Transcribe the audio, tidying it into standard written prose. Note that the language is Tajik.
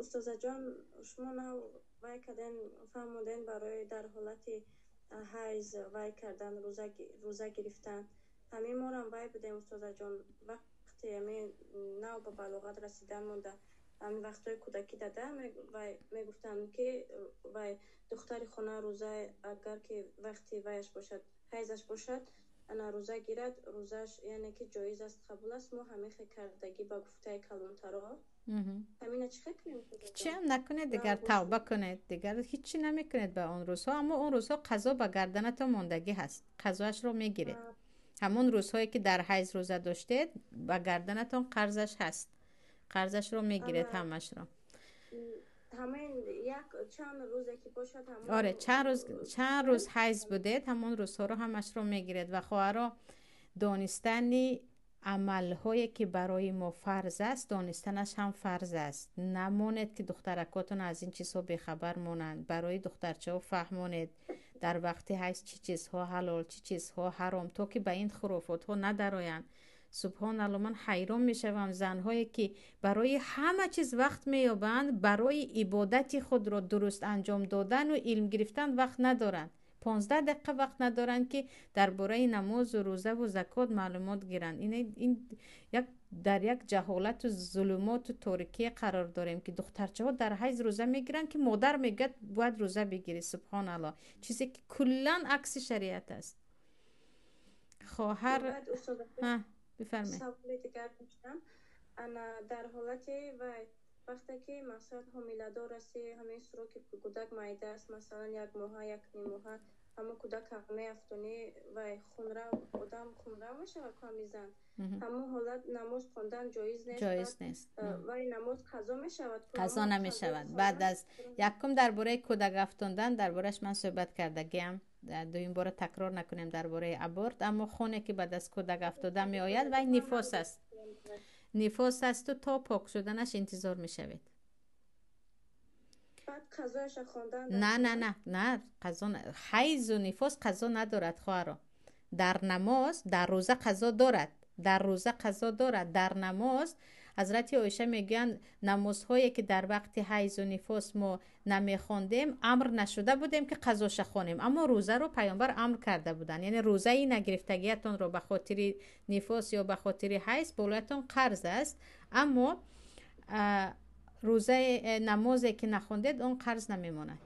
Устозаҷон, шумо нав вай карден, фаҳмоден барои дар ҳолати ҳайз вай кардан, рӯза гирифтан. Ҳамин морам вай будем, устозаҷон, вақте ҳамин нав ба балоғат расидан монда, ҳамин вақтҳои кӯдакӣ дада вай мегуфтанд, ки вай духтари хона рӯза, агар ки вақти ваяш бошад, ҳайзаш бошад, ана рӯза гирад, рӯзаш яъне ки ҷоиз аст, қабул аст. Мо ҳамин хел кардагӣ ба гуфтаи калонтаро. Ҳамина чӣ хел кунем? Ҳичиам накунед, дигар тавба кунед, дигар ҳичи намекунед ба он рӯзҳо. Аммо он рӯзҳо қазо ба гарданатон мондагӣ ҳаст, қазоашро мегиред. Ҳамон рӯзҳое ки дар ҳайз рӯза доштед, ба гарданатон қарзаш ҳаст, қарзашро мегиред ҳамашро. Оре, чанд рӯз ҳайз будед, ҳамон рӯзҳоро ҳамашро мегиред. Ва хоҳаро, донистани амалҳое ки барои мо фарз аст, донистанаш ҳам фарз аст. Намонед, ки духтаракотон аз ин чизҳо бехабар монанд. Барои духтарчаҳо фаҳмонед, дар вақти ҳайз чӣ чизҳо ҳалол, чӣ чизҳо ҳаром, то ки ба ин хурофотҳо надароянд. Субҳоналло, ман ҳайрон мешавам, занҳое ки барои ҳама чиз вақт меёбанд, барои ибодати худро дуруст анҷом додану илм гирифтан вақт надоранд. 15 дақиқа вақт надоранд, ки дар бораи намозу рӯзаву закот маълумот гиранд. Ин як дар як ҷаҳолату зулумоту торикие қарор дорем, ки духтарчаҳо дар ҳайз рӯза мегиранд, ки модар мегӯяд, бояд рӯза бигирӣ. Субҳоналло, чизе ки куллан акси шариат аст. Хоҳар, бифармоед. Саволи дигар доштам. Ана дар ҳолати вай, вақте ки мақсад ҳомиладор ҳасти, ҳамин срок и кӯдак майда аст, масалан, як моҳа, як ниммоҳа, ҳамон кӯдак меафтонӣ, вай хунрав, одам хунрав мешавад ку, ҳами зан, ҳамон ҳолат намоз хондан ҷоиз нест? Ҷоиз нест. Вай намоз қазо мешавад? Қазо намешавад. Баъд аз якум дар бораи кӯдак афтондан, дар борааш ман суҳбат кардагиам, дуюм бора такрор накунем дар бораи аборт. Аммо хуне ки баъд аз кӯдак афтода меояд, вай нифос аст, нифос асту то пок шуданаш интизор мешавед. На, на, на, на, қазо. Ҳайзу нифос қазо надорад, хоҳаро. Дар намоз, дар рӯза қазо дорад, дар рӯза қазо дорад. Дар намоз, ҳазрати Оиша мегӯянд, намозҳое ки дар вақти ҳайзу нифос мо намехондем, амр нашуда будем, ки қазоша хонем, аммо рӯзаро Пайғамбар амр карда буданд. Яъне рӯзаи нагирифтагиятонро ба хотири нифос ё ба хотири ҳайз болоятон қарз аст, аммо рӯзаи намозе ки нахондед, он қарз намемонад.